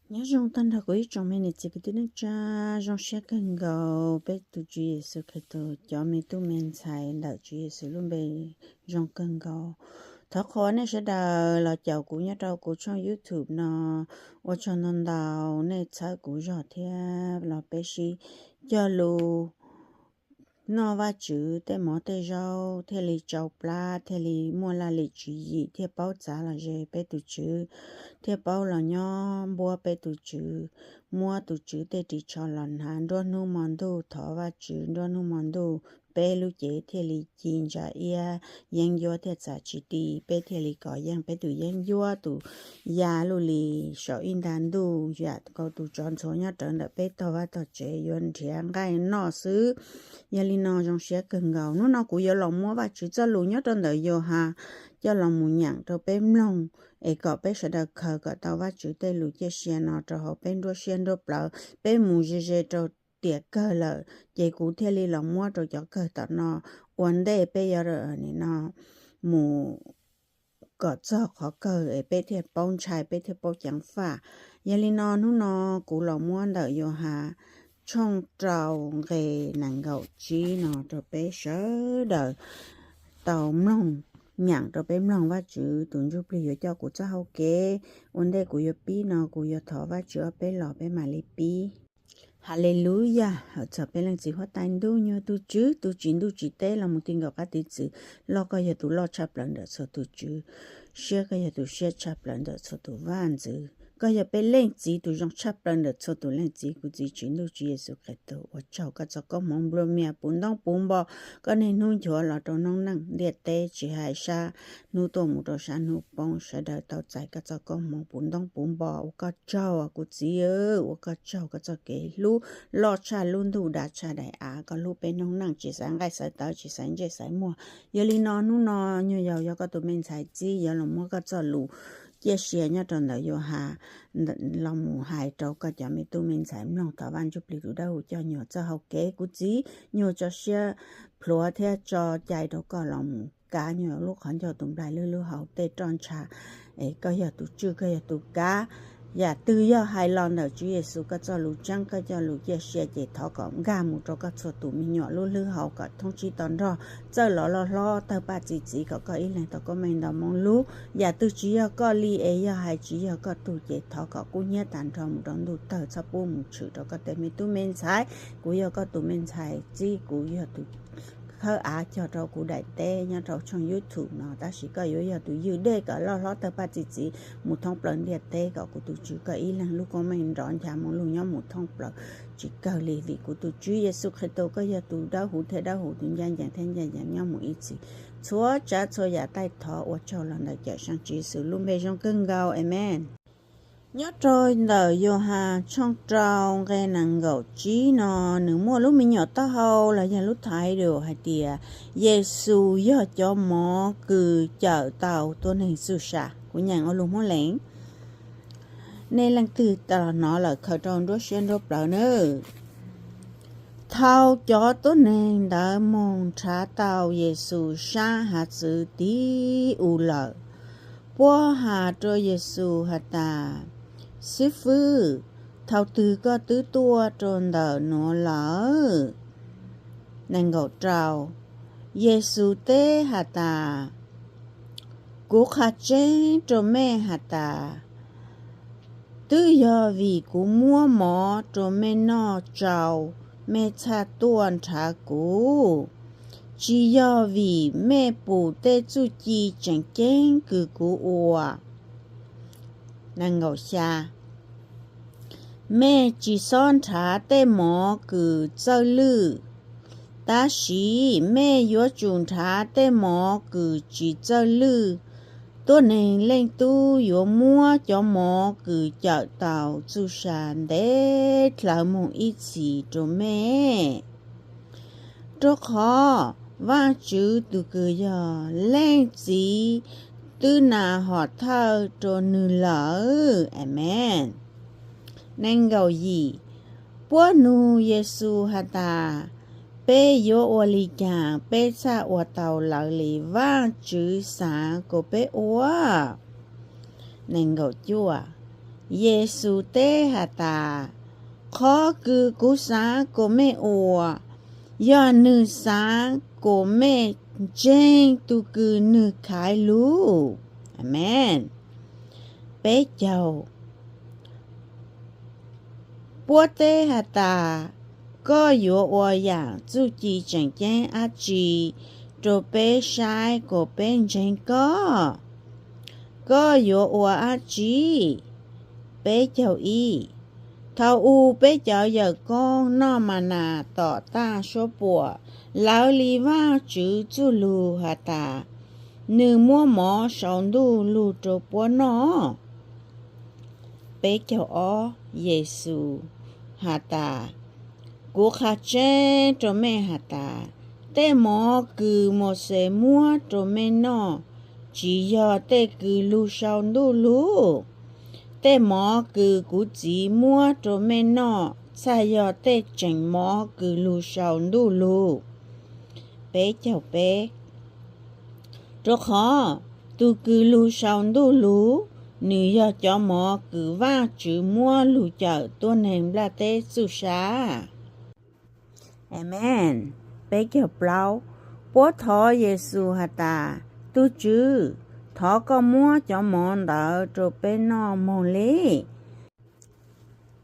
Nyob zoo tag nrho kuv ib tsoom me niam txiv kwv tij neej tsa, zoo siab kawg nkaus peb tus Tswv Yexus Khetos cov me tub me ntxhais ntawm Tswv Yexus lub npe zoo kawg nkaus. Thov qhuas nej sawv daws los caum kuv nyob rau kuv tshooj YouTube no, ua tsaug ntau ntau nej txhawb kuv zog thiab los peb sib cog lus noj Vajtswv tej mov tej zaub thiaj li tsau plab, thiaj li muaj laj lim tswv yim, thiaj paub txav los ze peb tus Tswv, thiaj paub los nyob npuab peb tus Tswv, muab tus Tswv tej ris tsho los hnav nruab hnub hmo ntuj, thov Vajtswv nruab hnub hmo ntuj, peb lub cev thiaj li ci ntsa iab, yeeb ncuab thiaj txav tsis ti, peb thiaj li kov yeej peb tus yeeb ncuab tus ya luj li saum ib nta ntuj, yam nkaus tus tsov ntxhuav nyob rawv ntawm peb tog vaj tog tsev yuav nrhiav nqaij noj xwb. Yog li no zoo siab kawg nkaus, hnub no kuv yuav los muab Vajtswv txoj lus nyob rau ntawm Yauhas coj los mus nyeem rau peb mloog, es kom peb sawv daws khaws kom tau Vajtswv tej lus ciaj sia no rau hauv peb nruab siab nruab plawv, peb mus ze ze rau tiam kawg lawm ces kuv thiaj li los muab rau cov kawg tom no, ua ntej peb yuav nim no mus kom txog qhov kawg es peb thiaj paub ntshai, peb thiaj paub ceev faj. Yog li no hnub no kuv los muab ntawm Yauhas tshooj rau nqe nees nkaum tsib no rau peb sawv daws tau mloog, nyeem rau peb mloog. Vajtswv tus Ntsuj Plig yuav coj kuv txoj hau kev. Ua ntej kuv yuav pib no kuv yuav thov Vajtswv ob peb los peb mam li pib. Haleluyas, hawm txog peb Leej Txiv Huab Tais Ntuj, nyuag tus Tswv tus tsim ntuj tsim teb los mus ti nkaus qab tiv txwv. Loj koj yog tus loj tshaj plaws ntawm txhua tus tswv, siab koj yog tus siab tshaj plaws ntawm txhua tus vaj ntxwv, koj yog peb Leej Txiv tus zoo tshaj plaws ntawm txhua tus leej txiv. Kuv Txiv Tswv Ntuj Tswv Yexus Khetos, ua tsaug koj txoj koob hmoov nplua mias puv ntoob puv npo, koj niaj hnub nchuav los rau noob neej ntiaj teb tsis hais sab hnub tuaj mus rau sab hnub poob, sawv daws tau txais koj txoj koob hmoov puv ntoob puv npo. Ua koj tsaug kuv Txiv, ua koj tsaug koj txoj kev hlub loj tshaj lub ntuj dav tshaj daim av, koj hlub peb noob neej tsis xaiv nqaij xaiv tawv tsis xaiv ntsej xaiv muag. Yog li no hnub no nyuag yaus yog koj tus me ntxhais txib yuav los muab koj txoj lus ciaj sia nyob rau ntawm Yauhas los mus hais rau koj cov me tub me ntxhais mloog. Thov Vaj Ntsuj Plig tus Dawb Huv coj nyuag txoj hau kev kuv Txiv, nyuag tso siab plhuav thiab tso cai rau koj los mus kav nyuag lub qhov ncauj tus nplaig lwb lub hau tej roj ntsha. Es koj yog tus tswj koj yog tus kav, yam twg yog hais los ntawm Tswv Yexus koj txoj lus tseeb koj coj lus ciaj sia ces thov kom nkag mus rau koj txhua tus me nyuam lub hlwb hau kom thoob tsib to nrog txawj los loj hlob tawg paj txi txiv kom koj ib leeg tau koob meej ntau moo lub. Yam twg tsis yog koj li es yog hais tsis yog koj tug ces thov kom kub hnyiab tag nrho mus rau ntuj tawg txhob pub mus tshwm rau koj tej me tub me ntxhais. Kuv yog koj tus me ntxhais txib, kuv yog tus khawb av cog rau kuv daim teb nyob rau tshooj YouTube no, tab sis koj yuav yog tus ywg dej kom loj hlob tawg paj txi txiv mus thoob plaws ntiaj teb kom kuv tus Tswv koj ib leeg lub koob meej nrov ncha moo lug nyob mus thoob plaws tsis kawg li. Vim kuv tus Tswv Yexus Khetos koj yog tus dawb huv thiab dawb huv, tus ncaj ncees thiab ncaj ncees nyob mus ib txhis. Txhua tsav txhua yam taij thov ua tsaug los ntawm Cawmseej Tswv Yexus lub npe zoo kawg nkaus, amees. Nyob rau ntawm Yauhas tshooj rau nqe nees nkaum tsib no, nws muaj lub me nyuam taub hau los yog lub title hais tias Yexus yog cov mov kws cawm tau tuab neeg txuj sa. Kuv nyeem ua lus Hmoob Lees, nej leej twg tau hnov lawm khaws rau nruab siab nruab plawv nawb. Thau cov tuab neeg ntawd moog nrhav tau Yexus sab hav txwv tib u lawm. Puab has rua Yexus has tas, Xib fwb, thaus twg koj twb tuaj rua ntawm nuav lawm? Nees nkaum rau, Yexus teb has tas, Kuv qha tseeb rua mej has tas, twb yog vim kuv muab mov rua mej noj tsau, mej txhaj tuaj nrhav kuv, tsis yog vim mej pum tej txuj ci tseem ceeb kws kuv ua. Nees nkaum xya, mej tsis xob nrhav tej mov kws txawj lwj, tab sis mej yuav tsum nrhav tej mov kws tsis txawj lwj. Tuab Neeg Leej Tub yuav muab cov mov kws cawm tau txuj sa ntev dlhawv moog ib txhis rua mej, rua qhov Vaajtswv tug kws yog Leej Txiv twb nas hom thawj rua nwg lawm. Amees. Nees nkaum yim, puab nug Yexus has tas, Peb yuav ua li caag peb txhaj ua tau lawv li Vaajtswv xaav kuas peb ua? Nees nkaum cuaj, Yexus teb has tas, Qhov kws kuv xaav kuas mej ua, yog nwg xaav kuas mej ntseeg tug kws nwg khaiv lug. Amees. Peb caug. Puab teb has tas, Koj yuav ua yaam txuj ci tseem ceeb dlaab tsi rua peb saib kuas peb ntseeg koj? Koj yuav ua dlaab tsi? Peb caug ib. Thaus u peb cov yawm koob noj ma nas tom taaj suab puam, lawv li Vaajtswv txuj lug has tas, nwg muab mov sau ntuj lug rua puab noj. Peb caug ob. Yexus has tas, Kuv qha tseeb rua mej has tas, tej mov kws Mauxes muab rua mej noj tsi yog tej kws lug sau ntuj lug. Tej mov kws kuv Txiv muab rua mej noj txhaj yog tej tseem mov kws lug sau ntuj lug. Peb caug peb. Rua qhov tug kws lug sau ntuj lug, nwg yog cov mov kws Vaajtswv muab lug cawm tuab neeg nplaj teb txuj sa. Amees. Peb caug plaub. Puab thov Yexus has tas, Tug Tswv, thov koj muab cov mov ntawd rua peb noj moog le.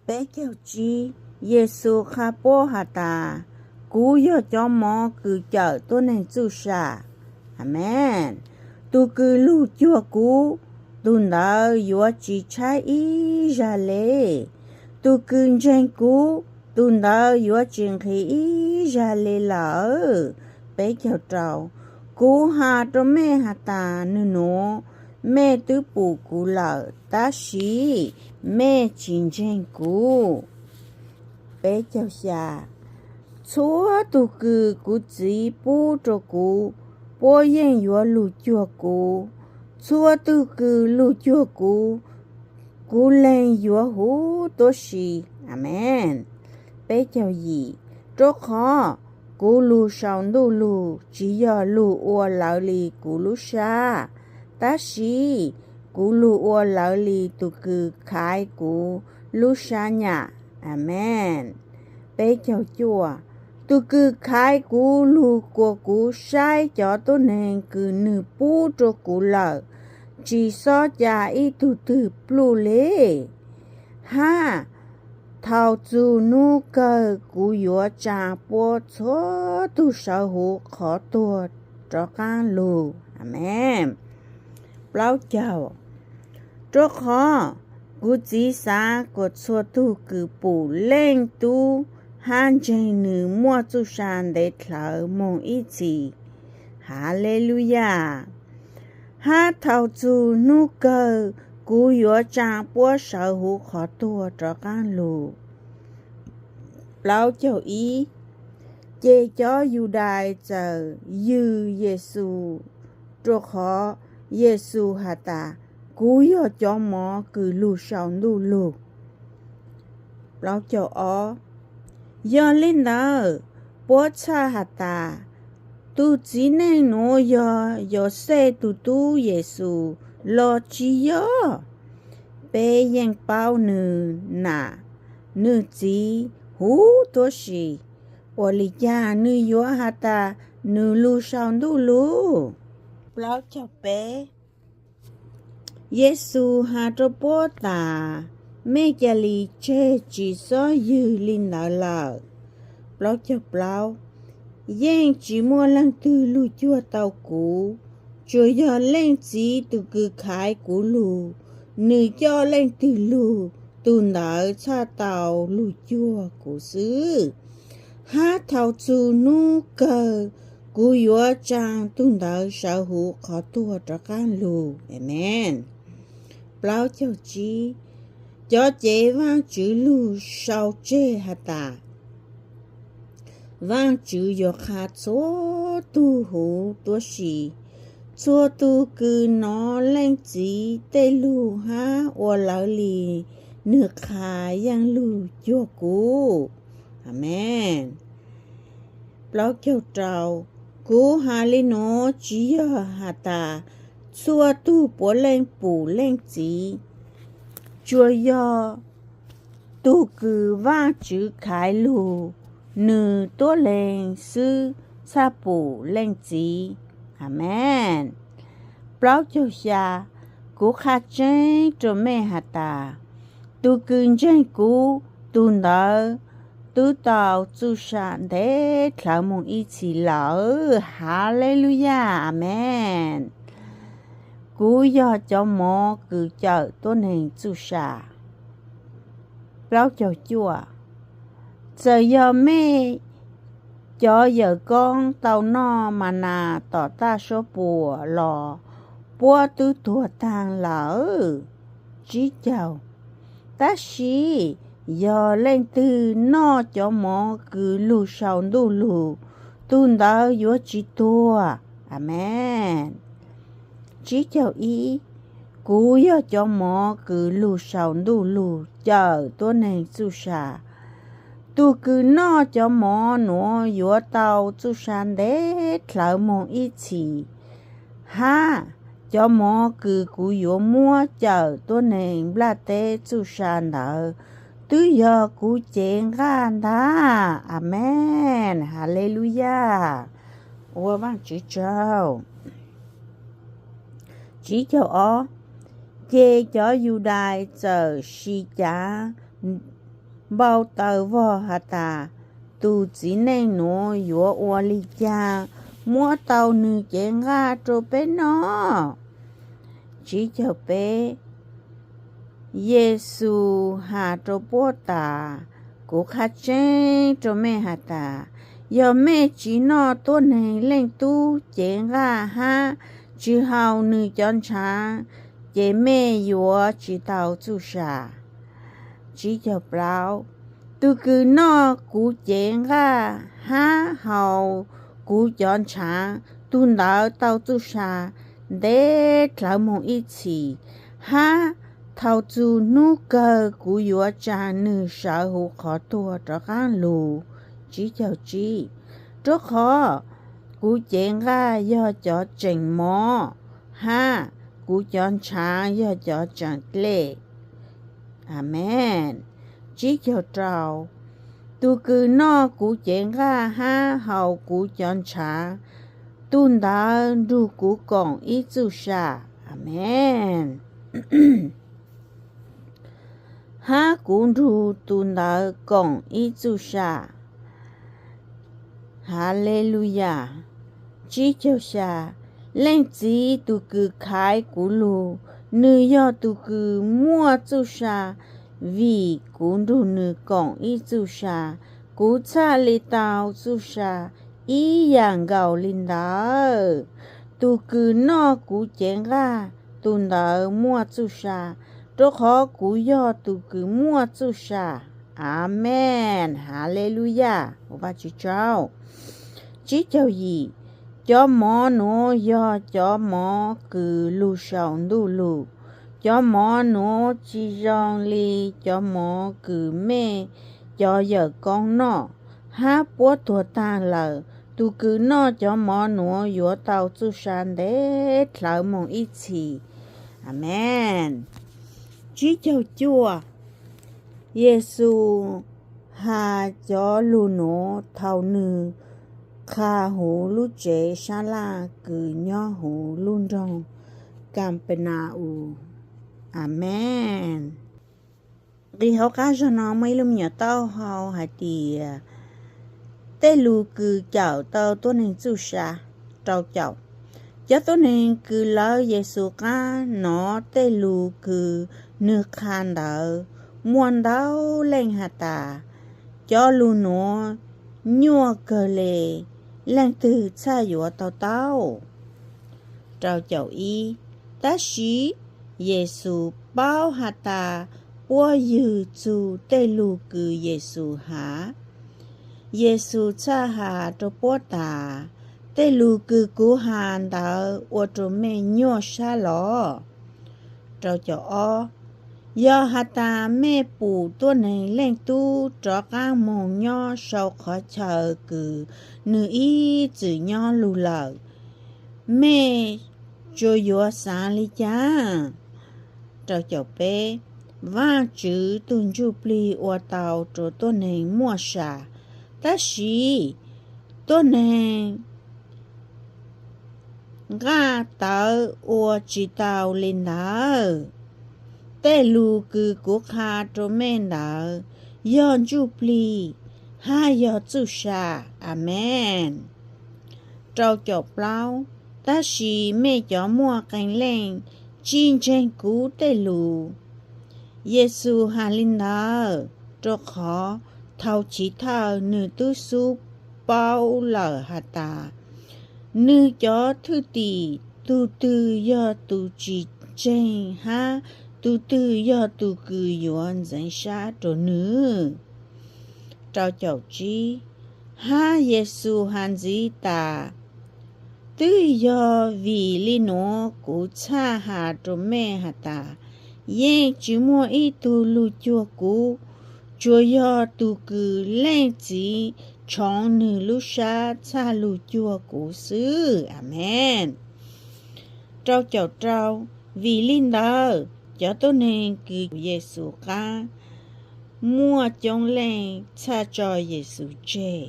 Peb caug tsib. Yexus qha puab has tas, Kuv yog cov mov kws cawm tuab neeg txuj sa. Amees. Tug kws lug cuag kuv, tug ntawd yuav tsi tshaib ib zag le. Tug kws ntseeg kuv, tug ntawd yuav tsi nqhis ib zag le lawm. Peb caug rau. Kuv has rua mej has tas, nwg nuav mej twb pum kuv lawm, tab sis mej tsi ntseeg kuv. Peb caug xya. Txhua tug kws kuv Txiv pub rua kuv, puab yeej yuav lug cuag kuv. Txhua tug kws lug cuag kuv, kuv leeg yuav huv tuab si. Amees. Peb caug yim. Rua qhov kuv lug sau ntuj lug tsi yog lug ua lawv li kuv lub sab, tab sis kuv lug ua lawv li tug kws khaiv kuv lub sab nyam. Amees. Peb caug cuaj. Tug kws khaiv kuv lug kuas kuv saib cov tuab neeg kws nwg pub rua kuv lawm, tsi xob ca ib tug twg pluj le. Hab thaus txug nub kawg kuv yuav tsaa puab txhua tug sawv huv qhov tuag rov qaab lug. Amees. Plaub caug. Rua qhov kuv Txiv xaav kuas txhua tug kws pum Leej Tub hab ntseeg nwg muaj txuj sa ntev dlhawv moog ib txhis. Haleluyas. Hab thaus txug nub kawg kuv yuav tsaa puab sawv huv qhov tuag rov qaab lug. Plaub caug ib. Ces cov Yudais txawm yws Yexus, rua qhov Yexus has tas, Kuv yog cov mov kws lug sau ntuj lug. Plaub caug ob. Yog le ntawd, puab txhaj has tas, tug txiv neej nuav yog Yauxej tug tub Yexus los tsi yog? Peb yeej paub nwg nam, nwg txiv huv tuab si, ua li cas nwg yuav has tas nwg lug sau ntuj lug? Plaub caug peb. Yexus has rua puab tas, Mej ca le tseg tsi xob ywg le ntawd lawm. Plaub caug plaub. Yeej tsi muaj leej twg lug cuag tau kuv, tsuas yog Leej Txiv tug kws khaiv kuv lug, nwg coj leej twg lug, tug ntawd txhaj tau lug cuag kuv xwb. Hab thaus txug nub kawg kuv yuav tsaa tug ntawd sawv huv qhov tuag rov qaab lug. Amees. Plaub caug tsib. Cov cev Vaajtswv lug sau tseg has tas, Vaajtswv yuav qha txhua tug huv tuab si. Txhua tug kws nov Leej Txiv tej lug hab ua lawv li nwg qha yeej lug cuag kuv. Amees. Plaub caug rau. Kuv has le nuav tsi yog has tas txhua tug puav leej pum Leej Txiv. Tsuas yog tug kws Vaajtswv khaiv lug, nwg tuab leeg xwb txhaj pum leej txiv. Amees. Plaub caug xya. Kuv qha tseeb rua mej has tas, tug kws ntseeg kuv, tug ntawd tub tau txuj sa ntev dlhawv moog ib txhis lawm. Haleluyas, amees. Kuv yog cov mov kws cawm tuab neeg txuj sa. Plaub caug cuaj. Txawm yog mej cov yawm koob tau noj ma nas tom taj suab puam los puab twb tuag taag lawm. Tsib caug. Tab sis yog leej twg noj cov mov kws lug sau ntuj lug, tug ntawd yuav tsi tuag. Amees. Tsib caug ib. Kuv yog cov mov kws lug sau ntuj lug cawm tuab neeg txuj sa. Tug kws noj cov mov nuav yuav tau txuj sa ntev dlhawv moog ib txhis, hab cov mov kws kuv yuav muab cawm tuab neeg nplaj teb txuj sa ntawd twb yog kuv cev nqaj ntag. Amees. Haleluyas. Ua Vaajtswv tsaug. Tsib caug ob. Ces cov Yudais txawm si cav npau taws vog has tas, tug txiv neej nuav yuav ua li caag muab tau nwg cev nqaj rua peb noj? Tsib caug peb. Yexus has rua puab tas, kuv qha tseeb rua mej has tas, yog mej tsi noj tuab neeg leej tub cev nqaj hab tsi hau nwg cov ntshaav, ces mej yuav tsi tau txuj sa. Tsib caug plaub. Tug kws noj kuv cev nqaj hab hau kuv cov ntshaav, tug ntawd tau txuj sa ntev dlhawv moog ib txhis, hab thaus txug nub kawg kuv yuav tsaa nwg sawv huv qhov tuag rov qaab lug. Tsib caug tsib. Rua qhov kuv cev nqaj yog cov tseem mov, hab kuv cov ntshaav yog cov tseem dlej. Amees. Tsib caug rau. Tug kws noj kuv cev nqaj hab hau kuv cov ntshaav, tug ntawd nrug kuv koom ib txuj sa. Amees. Hab kuv nrug tug ntawd koom ib txuj sa. Haleluyas. Tsib caug xya. Leej Txiv tug kws khaiv kuv lug, nwg yog tug kws muaj txuj sa, vim kuv nrug nwg koom ib txuj sa, kuv txhaj le tau txuj sa ib yaam nkaus li ntawd. Tug kws noj kuv cev nqaj, tug ntawd muaj txuj sa, rua qhov kuv yog tug kws muaj txuj sa. Amees. Haleluyas. Ua Vaajtswv tsaug. Tsib caug yim. Cov mov nuav yog cov mov kws lug sau ntuj lug. Cov mov nuav tsi zoo li cov mov kws mej cov yawm koob noj, hab puab tuag taag lawm. Tug kws noj cov mov nuav yuav tau txuj sa ntev dlhawv moog ib txhis. Amees. Tsib caug cuaj. Yexus has cov lug nuav thaus nwg qha huv lub tsev sab laj kws nyob huv lub nroog Kapenaus. Amees. Nqi hauv qab zog no muaj ib lub me nyuam taub hau hais tias tej lug kws cawm tau tuab neeg txuj sa. Rau caum. Cov tuab neeg kws lawv Yexus qaab nov tej lug kws nwg qha ntawd, muaj ntau leej has tas, cov lug nuav nyuaj kawg le, leej twg txhaj yuav tau taub? Rau caum ib. Tab sis Yexus paub has tas puab ywg txug tej lug kws Yexus has. Yexus txhaj has rua puab tas, tej lug kws kuv has ntawd ua rua mej nyuaj sab los? Rau caum ob. Yog has tas mej pum tuab neeg leej tub rov qaab moog nyob sau qhov chaw kws nwg ib txwm nyob lug lawm, mej tsuas yuav xaav li caag? Rau caum peb. Vajtswv tus Ntsuj Plig ua tau rau tuab neeg muaj sam, tab sis tuab neeg nqaj tawv ua tsis tau li ntawd. Tej lus kws kuv qha rau mej ntawd yog Ntsuj Plig hab yog txuj sa. Amees. Rau caum plaub, tab sis mej cov muaj qee leej tsis ntseeg kuv tej lus. Yexus has li ntawd, rau qhov thaum chiv thawj nwg tub xub paub lawm has tas, nwg cov thwj tim tug twg yog tus tsis ntseeg hab tug twg yog tus kws yuav ntxeev sab rua nwg. Rau caum tsib, hab Yexus has ntxiv tas, twb yog vim li nuav kuv txhaj has rua mej has tas, yeej tsis muaj ib tug lug cuag kuv, tsuas yog tug kws Leej Txiv tshoov nwg lub sab txhaj lug cuag kuv xwb. Amees. Rau caum rau, vim li ntawd cov tuab neeg kws Yexus qab muaj coob leej txhaj tso Yexus tseg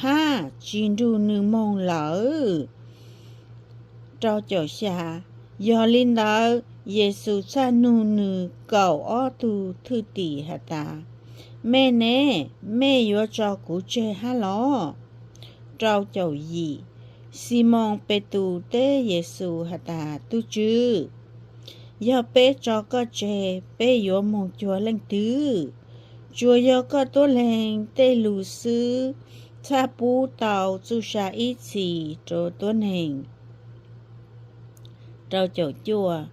hab tsis nrug nwg moog lawm. Rau caum xya, yog li ntawd Yexus txhaj nug nwg kaum ob tug thwj tim has tas, mej ne, mej yuav tso kuv tseg hab los? Rau caum yim, Ximoos Petus teb Yexus has tas, tug Tswv, yog peb tso koj tseg, peb yuav moog cuag leej twg? Tsuas yog koj tuab leeg tej lus xwb txhaj pub tau txuj sa ib txhis rua tuab neeg. Rau caum cuaj,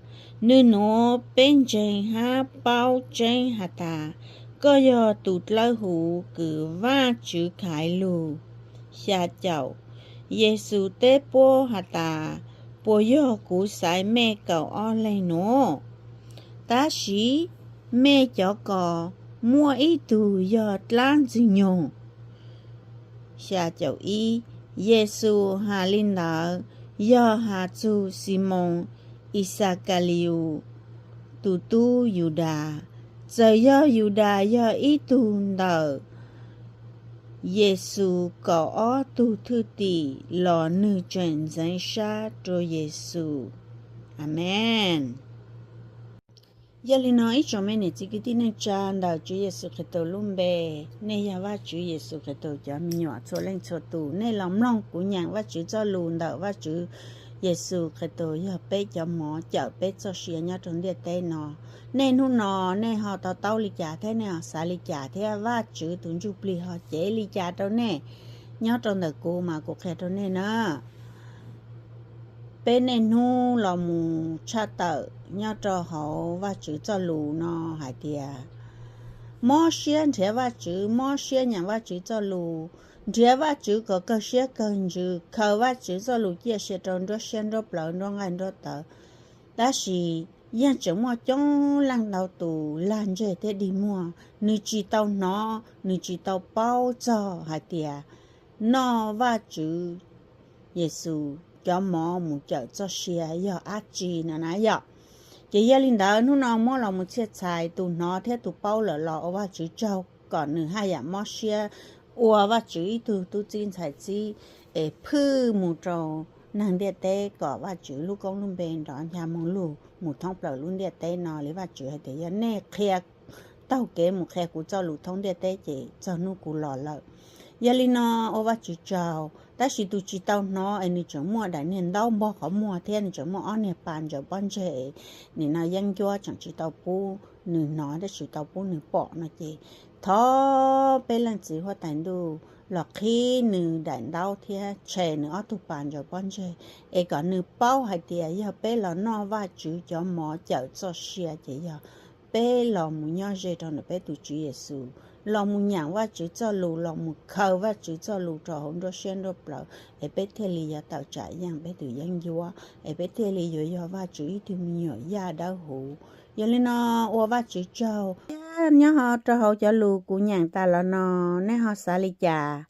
nwg nuav peb ntseeg hab paub tseeb has tas, koj yog tus dlawb huv kws Vajtswv khaiv lug. Xya caum, Yexus teb puab has tas, puas yog kuv xaiv mej kaum ob leeg nuav? Tab sis mej cov ko muaj ib tug yog dlaab ntxwg nyoog. Xya caum ib, Yexus has li ntawd yog has txug Ximoos Ixakalius tus tub Yudas. Txawm yog Yudas yog ib tug ntawm Yexus kaum ob tug thwj tim los nwg tseem ntxeev sab rua Yexus. Amees. Yog li no ib tsoom me niam txiv kwv tij neej tsa ntawm Tswv Yexus Khetos lub npe, nej yog Vajtswv Yexus Khetos cov me nyuam txhua leej txhua tus, nej los mloog kuv nyeem Vajtswv txoj lus ntawm Vajtswv Yexus Khetos yog peb cov mov cawm peb txoj sia nyob rau ntiaj teb no. Nej hnub no nej ho to taub li cas thiab nej ho xav li cas thiab Vajtswv tus Ntsuj Plig ho cev li cas rau nej? Nyob rau ntawm kuv mas kuv qhia rau nej na. Peb niaj hnub los mus tshaj tawm nyob rau hauv Vajtswv txoj lus no hais tias, mob siab nrhiav Vajtswv, mob siab nyeem Vajtswv txoj lus, nrhiav Vajtswv kom kawg siab kawg ntsws, khaws Vajtswv txoj lus ciaj sia rau nruab siab nruab plawv nruab nqaij nruab tawv. Tab sis yeej tseem muaj coob leej ntau tus lag ntseg thiab dig muag, nws tsis tau hnov, nws tsis tau paub txog hais tias noj Vajtswv Yexus cov mov mus cawm txoj sia yog dab tsi no na yom. Ces yog li ntawd hnub no muab los mus txhiaj txhais tus hnov thiab tus paub lawm los ua Vajtswv tsaug kom nws haj yam mob siab ua Vajtswv ib tug tub txib ntxhais txib es phwj mus rau neeg ntiaj teb kom Vajtswv lub koob lub npe nrov ncha moo lug mus thoob plaws lub ntiaj teb no li Vajtswv hais tias yog nej qhia taug kev mus qhia kuv txoj lus thoob ntiaj teb ces txog hnub kuv los lawm. Yog li no ua Vajtswv tsaug, tab sis tus tsis tau hnov es nws tseem muaj daim niag ntaub npog qhov muag thiab nws tseem muaj ob niag pas ntsaws pob ntseg, nim no yeeb ncuab tseem tsis tau pub nws hnov thiab tsis tau pub nws pom no ces thov peb Leej Txiv Huab Tais Ntuj los qhib nws daim ntaub thiab tshem nws ob tug pas ntsaws pob ntseg es kom nws paub hais tias yog peb los noj Vajtswv cov mov cawm txoj sia ces yog peb los mus nyob ze rau ntawm peb tus Tswv Yexus, los mus nyeem Vajtswv txoj lus, los mus khaws Vajtswv txoj lus rau hauv nruab siab nruab plawv es peb thiaj li yuav tawm tsam yeej peb tus yeeb ncuab es peb thiaj li yuav yog Vajtswv ib tug me nyuam yaj dawb huv. Yog li no ua Vajtswv tsaug. Thiab nyob ho rau hauv cov lus kuv nyeem tas los no, nej ho xav li cas?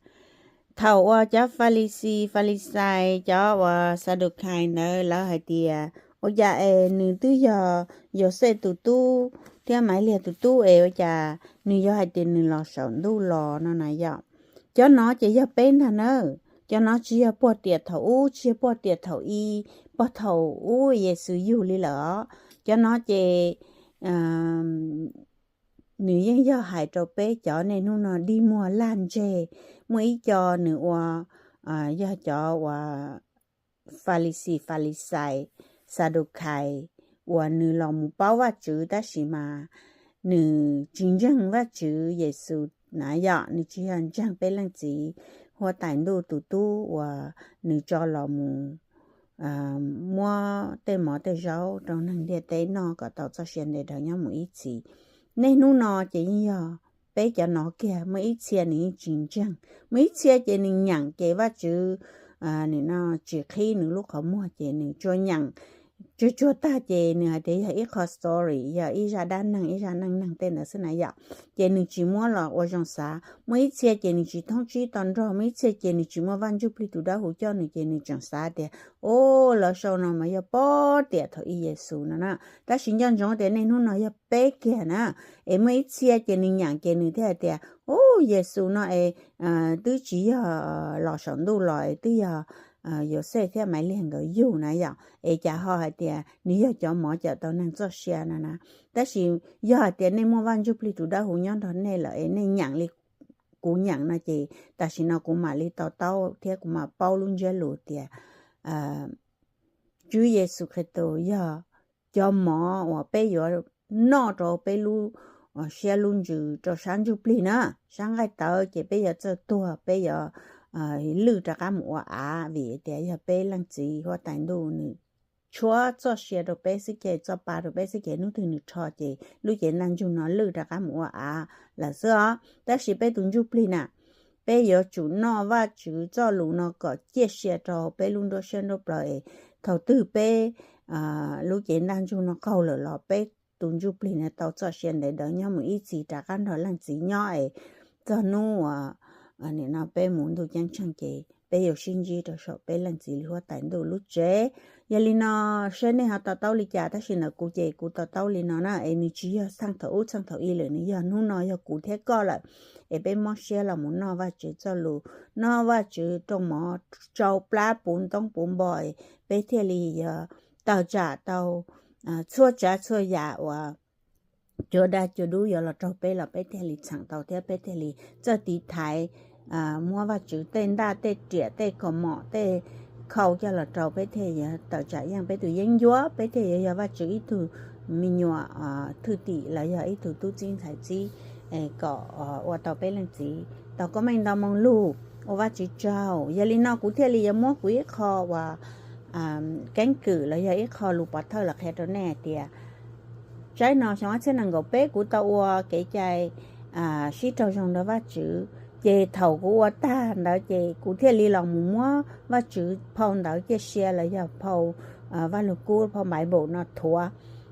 Thaum uas cov Falixis, Falixais, cov uas Xadukais ntawd lawv hais tias, ua cas es nws twb yog Yauxej tus tub, thiab Maiv Liag tus tub es ua cas nws yog hais tias nws los saum ntuj los no na yom. Cov no ces yog peb ntag na. Cov no tsis yog puag tiam thaum ub, tsis yog puag tiam thaum i, puag thaum ub Yexus yug li lawm os. Cov no ces nws yeej yog hais rau peb cov niaj hnub no dig muag laj ntseg. Muaj ib co nws ua, yog cov uas Falixis, Falixais, Xadukais uas nws los mus paub Vajtswv tab sis mas nws tsis ntseeg Vajtswv Yexus na yom, nws tsis yog ntseeg peb Leej Txiv Huab Tais Ntuj tus tub uas nws tso los mus muab tej mov tej zaub rau neeg ntiaj teb noj kom tau txoj sia ntev dhawv nyob mus ib txhis. Niaj hnub no ces yeej yog peb cov no kiag, muaj ib txhia nws yeej tsis ntseeg, muaj ib txhia ces nws nyeem ces Vajtswv nim no tsis qhib nws lub qhov muag ces nws tsuas nyeem tsuag tsuag tag ces nws hais tias yog ib qho story, yog ib zaj dab neeg, ib zaj neej neeg tej ntawd xwb na yom. Ces nws tsis muab los ua zoo xav. Muaj ib txhia ces nws tsis thoob tsib to nrog, muaj ib txhia ces nws tsis muaj Vaj Ntsuj Plig tus Dawb Huv coj nws ces nws tseem xav tias, o, lawv sau no mas yog puag tiam thaum i Yexus no na. Tab sis nco ntsoov tias niaj hnub no yog peb kiag na. Es muaj ib txhia ces nws nyeem ces nws thiaj hais tias, u, Yexus no es twb tsis yog los saum ntuj los es twb yog Yauxej thiab Maiv Liag nkawd yug na yom, es cas ho hais tias nws yog cov mov cawm tau neeg txoj sia no na. Tab sis yog hais tias nej muaj Vaj Ntsuj Plig tus Dawb Huv nyob nrog nej lawm es nej nyeem li kuv nyeem no ces tam sim no kuv mam li to taub thiab kuv mam paub lub ntsiab lus tias Tswv Yexus Khetos yog cov mov uas peb yuav noj rau peb lub siab lub ntsws rau sab ntsuj plig na. Sab nqaij tawv ces peb yuav txawj tuag, peb yuav lwj rov qab mus ua av vim tias yog peb Leej Txiv Huab Tais Ntuj nws tshuab txoj sia rau peb xwb ces txoj pa rau peb xwb ces hnub twg nws rho ces lub cev ntaj ntsug no lwj rov qab mus ua av lawm xwb os. Tab sis peb tus ntsuj plig na, peb yuav tsum noj Vajtswv txoj lus no kom ciaj sia rau peb lub nruab siab nruab plawv es thaum twg peb lub cev ntaj ntsug no qaug lawm los peb tus ntsuj plig no tau txoj sia ntev dhawv nyob mus ib txhis rov qab nrog Leej Txiv nyob es txog hnub uas nim no peb mus ntuj ceeb tsheej ces peb yuav sib ntsib rau saum peb Leej Txiv Huab Tais Ntuj lub tsev. Yog li no, saib nej ho to taub li cas tab sis ntawm kuv ces kuv to taub li no na es nws tsis yog txheej thaum ub txheej thaum i lawm, nws yog hnub no yog kuv thiab koj lawm. Es peb mob siab los mus noj Vajtswv txoj lus, noj Vajtswv rooj mov, tsau plab puv ntoob puv npo, peb thiaj li yuav tawm tsam tau txhua tsav txhua yam uas cua daj cua dub yuav los raug peb los peb thiaj li txheem tau thiab peb thiaj li txawj tiv thaiv muab Vajtswv tej ntaj tej riam tej kaus mom tej khau coj los rau peb thiaj yuav tawm tsam yeej peb tus yeeb ncuab, peb thiaj yuav yog Vajtswv ib tug me nyuam thwj tim los yog ib tug tub txib ntxhais txib kom ua tau peb Leej Txiv tau koob meej ntau moo lug. Ua Vajtswv tsaug. Yog li no kuv thiaj li yuav muab kuv ib qho uas keeb kwm los yog ib qho lus pov thawj los qhia rau nej hais tias tsaib no xyoo ob txhiab nees nkaum peb kuv tau ua kev cai sib raug zoo nrog Vajtswv, ces thaum kuv ua tag ntawd ces kuv thiaj li los mus muab Vajtswv phau ntawv ciaj sia los yog phau Vajluskub, phau Bible no thuav.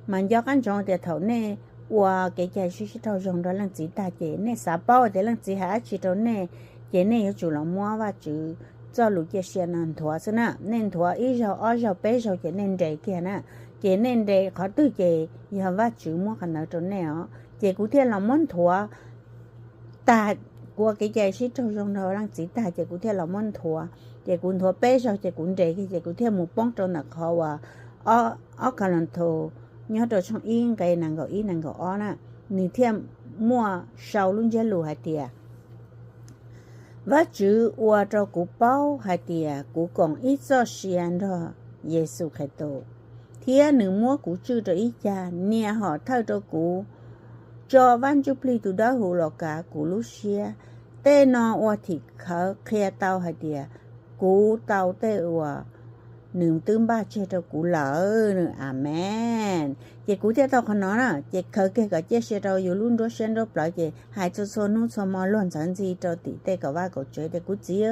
Mas nco qab ntsoov tias thaum nej ua kev cai sib sib raug zoo nrog Leej Txiv tag ces nej xav paub tias Leej Txiv hais dab tsi rau nej, ces nej yuav tsum los muab Vajtswv txoj lus ciaj sia no nthuav xwb na. Nej nthuav ib zaug ob zaug peb zaug ces nej nres kiag na. Ces nej nres qhov twg ces yog Vajtswv muab qhov ntawd rau nej os. Ces kuv thiaj los muab nthuav tag, kuv ua kev cai sib raug zoo nrog Leej Txiv tag ces kuv thiaj los muab nthuav. Ces kuv nthuav peb zaug ces kuv nres kiag ces kuv thiaj mus poob rau ntawm qhov uas ob Kalanthaus nyob rau tshooj ib nqe nees nkaum ib nees nkaum ob na. Nws thiaj muaj sau lub ntsiab lus hais tias Vajtswv ua rau kuv paub hais tias kuv koom ib txoj sia nrog Yexus Khetos, thiab nws muab kuv tswj rau ib cag niam hom thawj rau kuv, tso Vaj Ntsuj Plig tus Dawb Huv los kav kuv lub siab. Tej no ua tim khawv qhia tau hais tias kuv tau tej uas nws twb npaj tseg rau kuv lawm. Amees. Ces kuv thiaj tau qhov no na, ces khawv kiag kom ciaj sia rau yus lub nruab siab nruab plawv ces hais txhua txhua hnub txhua hmo luag ntxhawv ntxhi rau tim tej kaum vaj kaum tsev tias kuv txiv,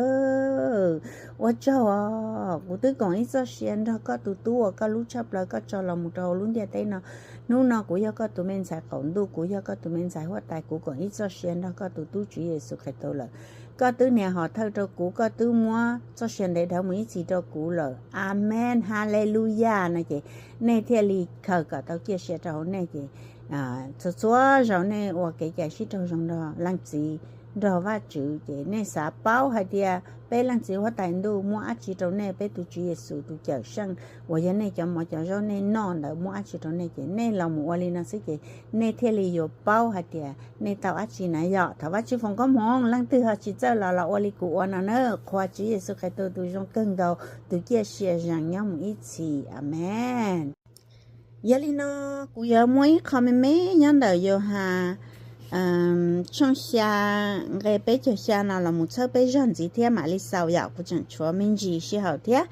ua tsaug os, kuv twb koom ib txoj sia nrog koj tus tub uas koj hlub tshaj plaws koj tso los mus rau hauv lub ntiaj teb no. Hnub no kuv yog koj tus me ntxhais qaum ntuj, kuv yog koj tus me ntxhais huab tais, kuv koom ib txoj sia nrog koj tus tub Tswv Yexus Khetos lawm. Koj twb niam hom thawj rau kuv, koj twb muab txoj sia ntev dhawv mus ib txhis rau kuv lawm. Amees, Haleluyas no ces nej thiaj li khawv kom tau ciaj sia rau hauv nej ces txhua txhua zaus nej ua kev cai sib raug zoo nrog Leej Txiv, nrog Vajtswv, ces nej xav paub hais tias peb Leej Txiv Huab Tais Ntuj muab dab tsi rau nej, peb tus Tswv Yexus tus Cawmseej uas yog nej cov mov cov zaub nej noj ntawd muab dab tsi rau nej, ces nej los mus ua li no xwb ces nej thiaj li yuav paub hais tias nej tau dab tsi na yom. Thov Vajtswv foom koob hmoov, leej twg ho tsis txawj los los ua li kuv ua no na, qhuas Tswv Yexus Khetos tus zoo kawg nkaus, tus ciaj sia zees nyob mus ib txhis. Amees. Yog li no, kuv yuav muaj ib qho me me nyob ntawm Yauhas tshooj xya nqe peb caug xya no los mus txhawb peb zog ntxiv thiab mam li xaus yom, kuv tseem tshuav me ntsis sij hawm thiab.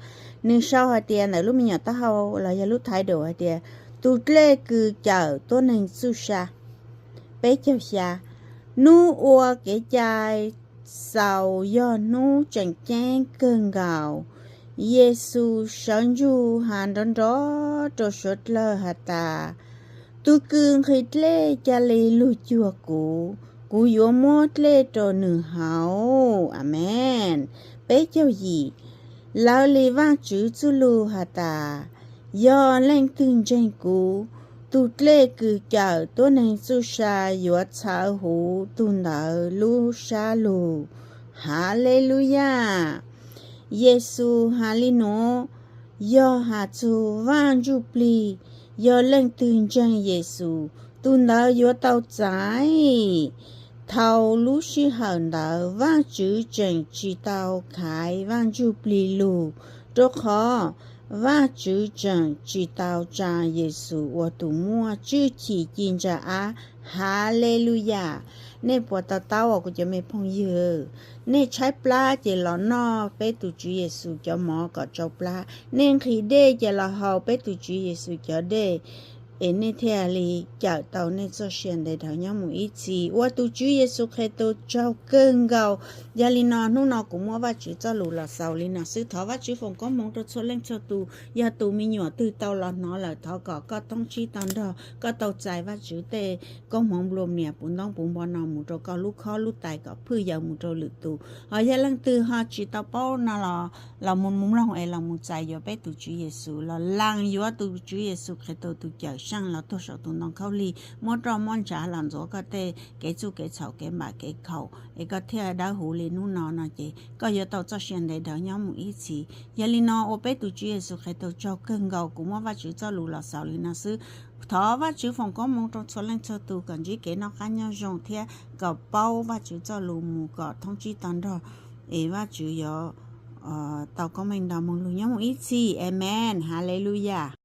Nws sau hais tias ntawm lub me nyuam taub hau los yog lub title hais tias tus dlej kws cawm tuab neeg txuj sa. Peb caug xya, hnub ua kev cai xaus yog hnub tseem ceeb kawg nkaus. Yexus sawv ntsug has nrov nrov rau suav dlawg has tas, tus kws nqhis dlej ca li lug cuag kuv, kuv yuav muab dlej rau nws haus. Amees. Peb caug yim, lawv li Vajtswv txuj lug has tas, yog leej twg ntseeg kuv, tus dlej kws cawm tuab neeg txuj sa yuav txhawv huv tug ntawd lub sab lug. Haleluyas. Yexus has li nuav, yog has txug Vaj Ntsuj Plig, yog leej twg ntseeg Yexus, tus ntawd yuav tau txais. Thaus lub sij hawm ntawd Vajtswv tseem tsis tau khaiv Vaj Ntsuj Plig lug, rua qhov Vajtswv tseem tsis tau tsa Yexus ua tus muaj tswj chim ci ntsa ab. Haleluyas. Nej puas to taub os kuv cov me phooj ywg? Nej tshaib plab ces los noj peb tus Tswv Yexus cov mov kom tsau plab, nej nqhis dej ces los haus peb tus Tswv Yexus cov dej, es nej thiaj li cawm tau nej txoj sia ntev dhawv nyob mus ib txhis. Ua tus Tswv Yexus Khetos tsaug kawg nkaus. Yog li no hnub no kuv muab Vajtswv txoj lus los xaus li no xwb. Thov Vajtswv foom koob hmoov rau txhua leej txhua tus. Yog tus me nyuam twg tau los hnov lawm, thov kom koj thoob tsib to nrog, koj tau txais Vajtswv tej koob hmoov nplua mias puv ntoob puv npo no mus rau koj lub khob lub tais kom phwj yaws mus rau lwm tus. Hos yog leej twg ho tsis tau paub no los, los mus mloog es los mus txais yuav peb tus Tswv Yexus, los lees yuav tus Tswv Yexus Khetos tus Cawmseej los tuag saum tus ntoo khaub lig, muab roj muab ntsav los ntxuav koj tej kev txuj kev txhaum kev npam kev khaum es koj thiaj dawb huv li hnub no no ces koj yuav tau txoj sia ntev dhawv nyob mus ib txhis. Yog li no ua peb tus Tswv Yexus Khetos tsaug kawg nkaus. Kuv muab Vajtswv txoj lus los xaus li no xwb. Thov Vajtswv foom koob hmoov rau txhua leej txhua tus kom ntsib kev noj qab nyob zoo thiab kom paub Vajtswv txoj lus mus kom thoob tsib to nrog, es Vajtswv yuav tau koob meej nto moog lug nyob mus ib txhis. Amees. Haleluyas.